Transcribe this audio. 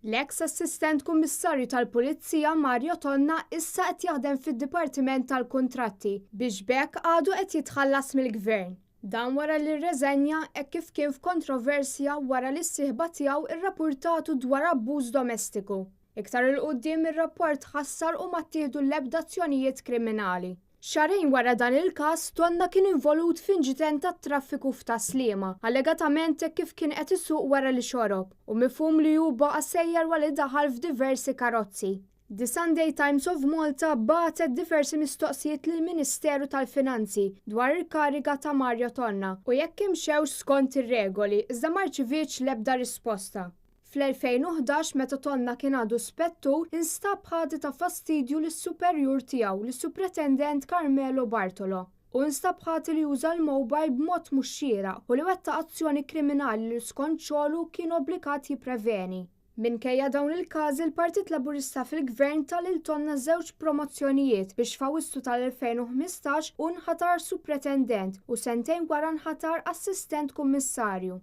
L-eks Assistent Kummissarju tal-Pulizija Mario Tonna issa qed jaħdem fid-Dipartiment tal-Kuntratti biex b'hekk għadu qed jitħallas mill-Gvern. Dan wara li rreżenja hekk kif kien f'kontroversja wara li s-sieħba tiegħu rrapurtatu dwar abbuż domestiku. Iktar 'il quddiem ir-rapport tħassar u ma ttieħdu l-ebda azzjonijiet kriminali. Xahrejn wara dan il-każ, Tonna kien involut f'inċident tat-traffiku f'Tas-Sliema, allegatament hekk kif kien qed isuq wara li xorob, u mifhum li hu baqa' sejjer wara li daħal f'diversi karozzi. The Sunday Times of Malta bagħtet diversi mistoqsijiet lill-Ministeru tal-Finanzi dwar il-kariga ta' Mario Tonna u jekk imxewx skont ir-regoli, iżda ma rċivietx l-ebda risposta. Fl-2011, meta Tonna kien għadu spettur, instab ħati ta' fastidju lis-superjur tiegħu, lis-Supretendent Carmelo Bartolo. Hu nstab ħati li uża l-mobile b'mod mhux xieraq u li wettaq azzjoni kriminali li skont xogħlu kien obbligat jippreveni. Minkejja dawn il-każi, l-Partit Laburista fil-Gvern ta lil Tonna żewġ promozzjonijiet biex f'Awwissu tal-2015 hu nħatar Supretendent u sentejn wara nħatar Assistent Kummissarju.